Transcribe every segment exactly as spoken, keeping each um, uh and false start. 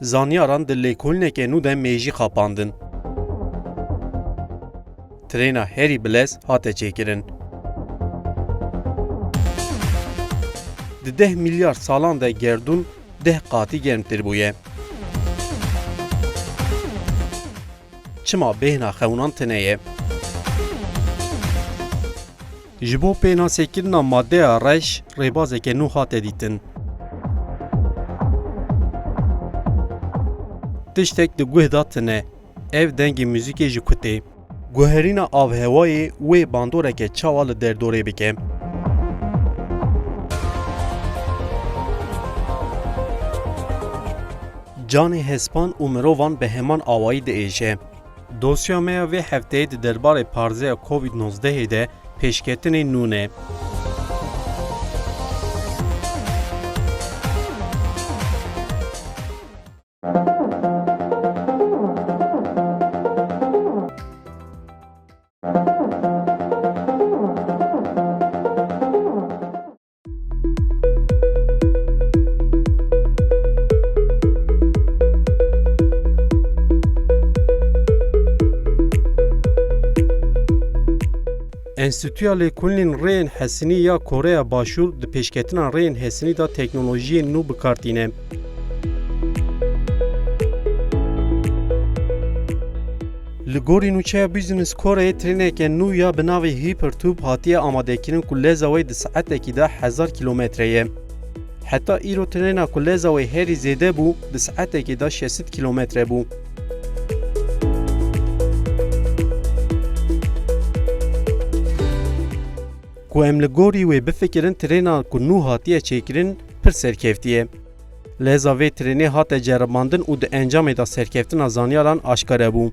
Zanyaran di lêkolîneke nû de mêjî xapandin. Trêna herî bilez hate çêkirin. Di deh milyar salan de gerdûn deh qatî germtir bûye. Çima bêhna xewnan tune ye? Ji bo pênasekirina madeya reş rêbazeke nû hate dîtin. Tiştek di guh de tune. Ev dengê muzîkê ji ku tê? Guherîna avhewayê wê bandoreke çawa li derdorê bike? Canê hespan û mirovan bi heman awayî diêşe. Dosya me ya vê hefteyê di derbarê parzeya Covid nozdehê de pêşketinên nû ne. Enstîtuya Lêkolînên Rêyên Hesinî ya Koreya Başûr di pêşketina rêyên hesinî de teknolojiyên nû bi kar tîne. Li gorî nûçeya Business Koreyê trêneke nû ya bi navê Hypertube hatiye amadekirin ku leza wê di saetekî de hezar kîlometre ye. Heta îro trêna ku leza wê herî zêde bû, di saetekê de şeş sed kîlometre bû. Ku em li gorî wê bifikirin, trêna ku nû hatiye çêkirin pir serkeftî ye. Leza vê trênê hate ceribandin û di encamê de serkeftina zanyaran aşkare bû.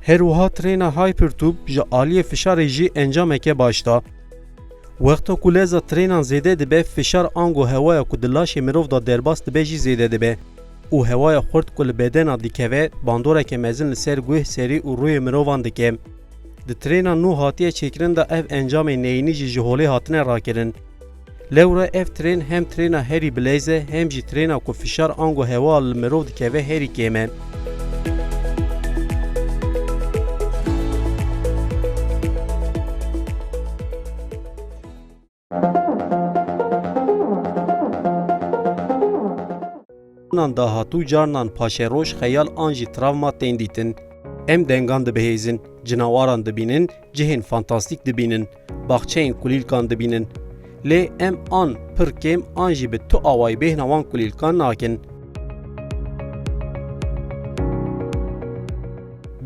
Her wiha trêna Hypertube ji aliyê fişarê jî encameke baş da. Wexta ku leza trênan zêde dibe, fişar ango hewaya ku di laşê mirov de derbas dibe jî zêde dibe û hewaya xurt ku li bedena dikeve bandoreke mezin li ser guh, serî û rûyê mirovan dike. Di trêna nû hatiye çêkirin de ev encamê neyînî jî ji holê hatine rakirin. Lewra ev trên hem trêna herî bilez e, hem jî trêna ku fişar ango hewa li mirov dikeve herî kêm e. Nan dahatû carnan paşeroj, xeyal an jî travma tên dîtin. Em dengan dibihêzin, cinawaran dibînin, cihên fantastîk dibînin, baxçeyên kulîlkan dibînin. Lê em an pir kêm an jî bi tu awayî bêhna wan kulîlkan nakin.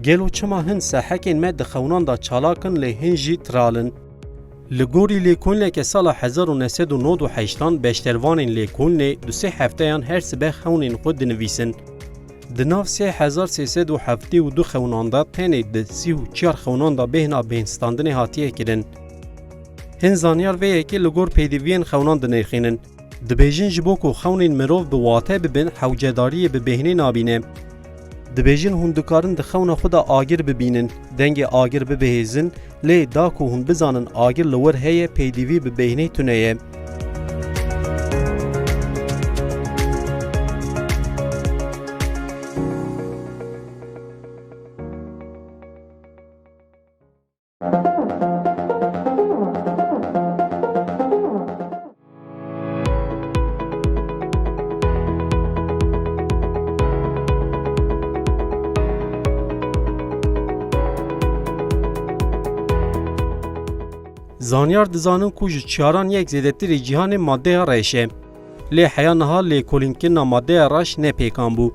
Gelo çima hin sehekên me di xewnan de çalak in, lê hin jî tiral in? Li gorî lêkolîneke sala hezar û neh sed û nod û heştan beşdervanên lêkolînê du sê hefteyan her sibe xewnên xwe dinivîsin. Di nav sê hezar sê sed û heftê û du xewnan de tenê di sî û çar xewnan de bêhna bêhnstandinê hatiye kirin. Hin zanyar vê yekê li gor pêdiviyên xewnan dinirxînin. Dibêjin ji bo ku xewnên mirov bi wate bibin, hewcedariyê bi bêhnê nabîne. Dibêjin hûn dikarin di xewna xwe de agir bibînin, dengê agir bibihêzin, lê da ku hûn bizanin agir li wir heye, pêdivî bi bêhnê tune ye. Zanyar dizanin ku ji çiyaran yek zêdetirê cîhanê madeya reş e. Lê heya niha lêkolînkirina madeya reş ne pêkan bû.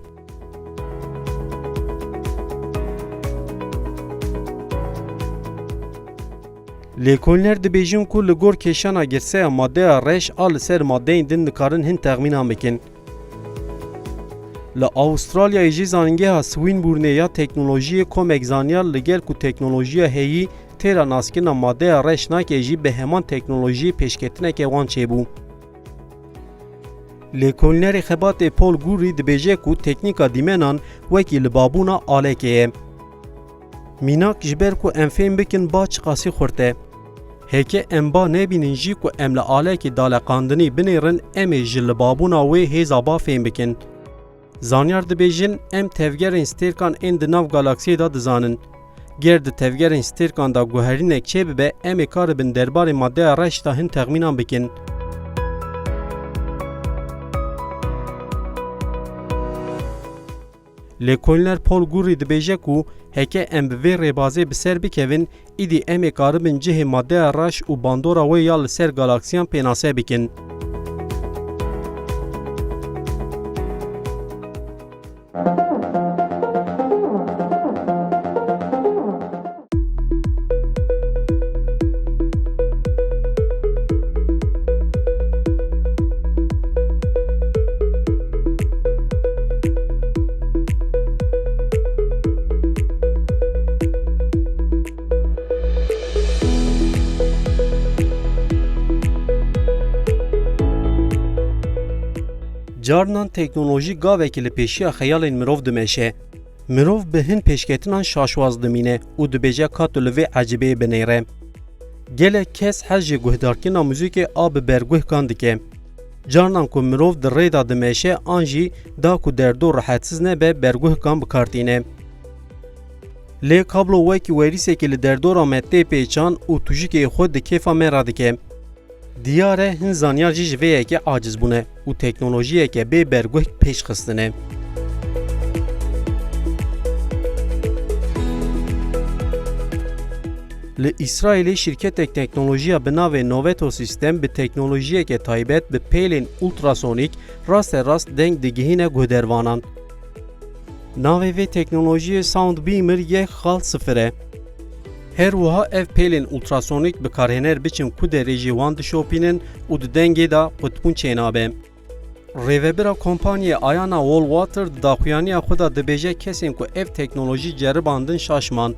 Lêkolîner dibêjin ku li gor kêşana girseya madeya reş a li ser madeyên din dikarin hin texmînan bikin. Li Avustralyayê jî Zanîngeha Swinburneê ya Teknolojiyê komek zanyar li gel ku teknolojiya heyî têra naskirina madeya reş nake jî bi heman teknolojiyê pêşketineke wan çêbû. Lêkolînerê xebatê Paul Gurry dibêje ku teknîka dîmenan wekî libabûna alekê ye. Mînak, ji ber ku em fêm bikin ba çiqasî xurt e. Heke em ba nebînin jî ku em li alekî daleqandinî binêrin, em ê ji libabûna wê hêza ba fêm bikin. Zanyar dibêjin, em tevgerên stêrkan ên di nav galaksiyê de dizanin. Ger di tevgerên stêrkan de guherînek çêbibe, em ê karibin derbarê madeya reş de hin texmînan bikin. Lêkolîner Paul Gurry dibêje ku heke em bi vê rêbazê bi ser bikevin, îdî em ê karibin cihê madeya reş û bandora wê ya li ser galaksiyan pênase bikin. Carinan teknolojî gavekî li pêşiya xeyalên mirov dimeşe. Mirov bi hin pêşketinan şaşwaz dimîne û dibêje ka tu li vê ecibeyê binêre. Gelek kes hez ji guhdarkirina muzîkê a bi berguhkan dike. Carinan ku mirov di rê de dimeşe an jî da ku derdo rihetsiz nebe berguhkan bi kar tîne. Lê kablo wekî werîsekê li derdora me tê pêçan û tûjikê xwe di kêfa me re dike. Diyar e, hin zanyar jî ji vê yekê aciz bûne û teknolojiyeke bê berguh pêş xistine. Li Îsraîlê şîrketek teknolojiya bi navê Noveto System bi teknolojiyeke taybet bi pêlên ultrasonîk raste rast deng digihîne guhdervanan. Navê vê teknolojiyê Soundbeamer yek xal sifir e. Her wiha ev pêlên ultrasonîk bikarhêner biçin ku derê jî wan dişopînin û di dengê de qutbûn çênabe. Rêvebira kompaniyê Ayana Wallwater di daxuyaniya xwe de dibêje kesên ku ev teknolojî ceribandin şaş man.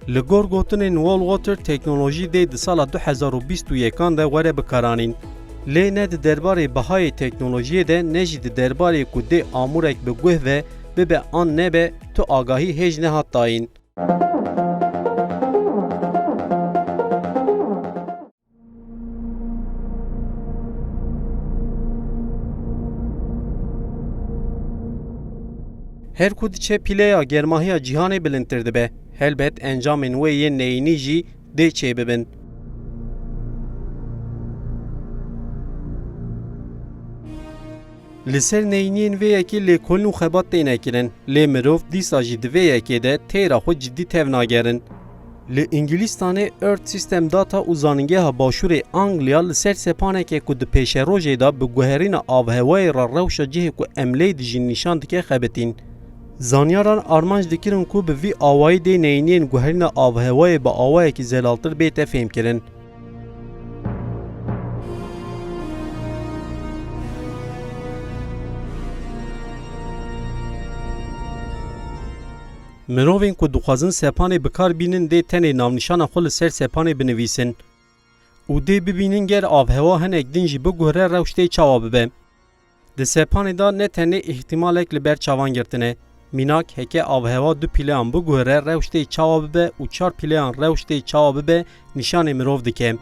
Li gor gotinên Wallwater, teknolojî dê di sala du hezar û bîst û yekan de were bikaranîn. Lê ne di derbarê bihayê teknolojiyê de ne jî di derbarê ku dê amûrek bi guh ve bibe an nebe tu agahî hêj nehat dayîn. Her ku diçe pîleya germahiya cîhanê bilindtir dibe. Helbet encamên wê yên neyînî jî dê çêbibin. Li ser neyîniyên vê yekê lêkolîn û xebat têne kirin, lê mirov dîsa jî di vê yekê de têra xwe cidî tevnagerin. Li Îngilîstanê Earth System Data û Zanîngeha Başûrê Angliya li ser sepaneke ku di pêşerojê de bi guherîna avhewayê re rewşa cihê ku em lê dijîn nîşan dike xebitîn. Zanyaran armanc dikirin ku bi vî awayî dê neyîniyên guherîna avhewayê bi awayekî zelaltir bête fêmkirin. Mirovên ku dixwazin sepanê bi kar bînin dê tenê navnîşana xwe li ser sepanê binivîsin û dê bibînin ger avhewa hinek din jî biguhere rewş tê çawa bibe. Di sepanê de ne tenê îhtimalek li ber çavan girtine. Mînak, heke avhewa du pîleyan biguhere rewş tê çawa bibe û çar pîleyan rewş tê çawa bibe nîşanê mirov dike.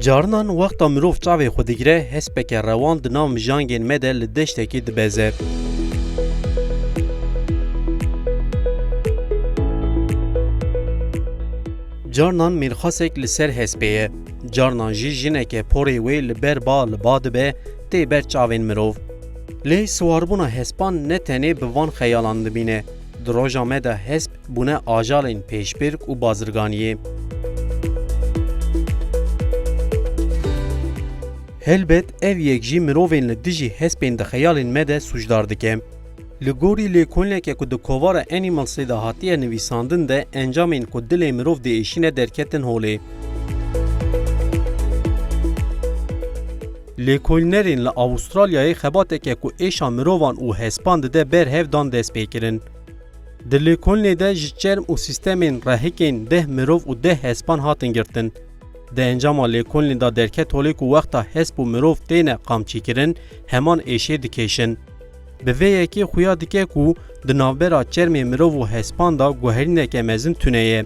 Carinan wexta mirov çavê xwe digire, hespeke rewan di nav mijangên me de li deştekê dibeze. Carinan mêrxasek li ser hespê ye. Carinan jî jineke porê wê li ber ba li ba dibe, tê ber çavên mirov. Lê siwarbûna hespan ne tenê bi van xeyalan dimîne. Di roja me de hesp bûne ajalên pêşbirk û bazirganiyê. Helbet ev yek jî mirovên li dijî hespên di xeyalên me de sûcdar dike. Li gorî lêkolîneke ku di kovara Animalsê de hatiye nivîsandin de encamên ku dilê mirov diêşîne derketin holê. Lêkolînerên li Avustralyayê xebateke ku êşa mirovan û hespan dide ber hev dan destpêkirin. Di lêkolînê de ji çerm û sîstemên rehikên deh mirov û deh hespan hatin girtin. Di encama lêkolînê de derket holê ku wexta hesp û mirov têne qamçîkirin, heman êşê dikêşin. Bi vê yekê xuya dike ku di navbera çermê mirov û hespan de guherîneke mezin tune ye.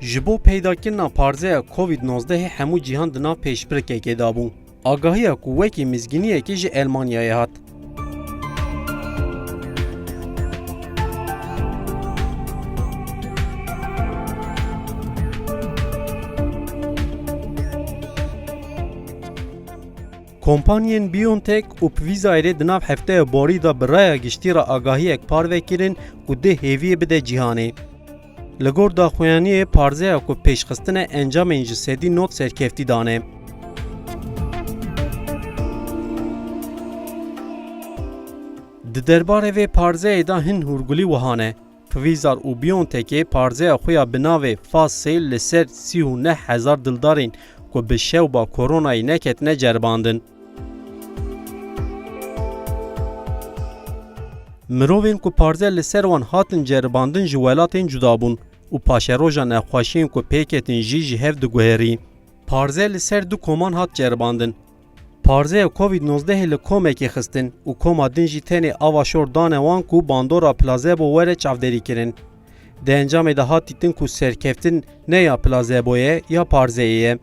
Ji bo peydakirina parzeya Covid nozdehê hemû cîhan di nav pêşbirkekê de bû. Agahiya ku wekî mizgîniyekê ji Elmanyayê hat. Kompaniyên BioNTech û Pfizerê di nav hefteya borî de bi raya giştî re agahiyek parve kirin ku dê hêviyê bide cîhanê. Li gor daxuyaniyê parzeya ku pêşxistine encamên ji sedî nod serkeftî dane. Di derbarê vê parzeyê de hin hûrgulî wiha ne. Pfizer û BioNTechê parzeya xwe ya bi navê Phase li ser sî û neh hezar dildarên ku bi şewba koronayê neketine ceribandin. Mirovên ku parze li ser wan hatin ceribandin ji welatên cuda bûn û paşeroja nexweşiyên ku pêketin jî ji hev diguherî. Parze li ser du koman hat ceribandin. Parzeya Covid nozdehê li komekê xistin û koma din jî tenê ava şor dane wan ku bandora placebo were çavdêrî kirin. Di encamê de hat dîtin ku serkeftin ne ya placebo ye ya parzeyê ye.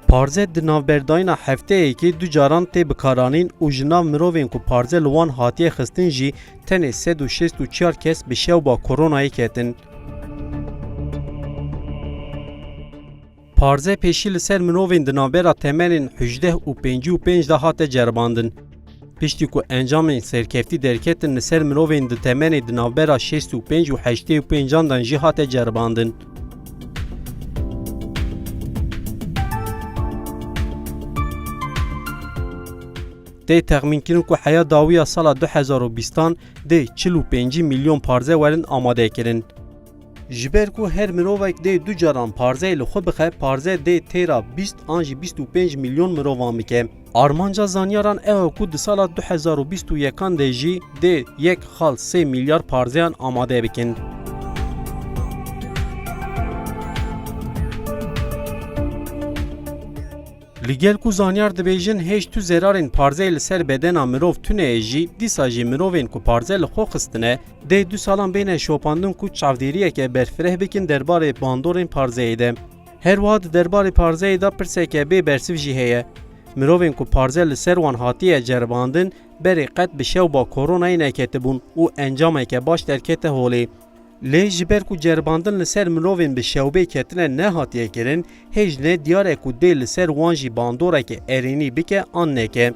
Parze di navberdayîna hefteyekê du caran tê bikaranîn û ji nav mirovên ku parze li wan hatiye xistin jî tenê sed û şêst û çar kes bi şewba koronayê ketin. Parze pêşî li ser mirovên di navbera temenên hejdeh û pêncî û pênc de hate ceribandin. Piştî ku encamên serkeftî derketin, li ser mirovên di temenê di navbera şêst û pênc û heştê û pêncan de jî hate ceribandin. Tê texmînkirin ku heya dawiya sala du hezar û bîstan dê çil û pêncî milyon parze werin amadekirin. Ji ber ku her mirovek dê du caran parzeyê li xwe bixe, parze dê têra bîst an jî bîst û pênc milyon mirovan bike. Armanca zanyaran ew e ku di sala du hezar û bîst û yekan de jî dê yek xal sê milyar parzeyan amade bikin. Li gel ku zanyar dibêjin hêj tu zerarên parzeyê li ser bedena mirov tune ye jî, dîsa jî mirovên ku parze li xwe xistine, dê du salan bêne şopandin ku çavdêriyeke berfireh bikin derbarê bandorên parzeyê de. Her wiha di derbarê parzeyê de pirseke bê bersiv jî heye. Mirovên ku parze li ser wan hatiye ceribandin, berê qet bi şewba koronayê neketibûn û encameke baş derkete holê. Lê ji ber ku ceribandin li ser mirovên bi şewbê ketine nehatiye kirin, hêj ne diyar e ku dê li ser wan jî bandoreke erênî bike an neke.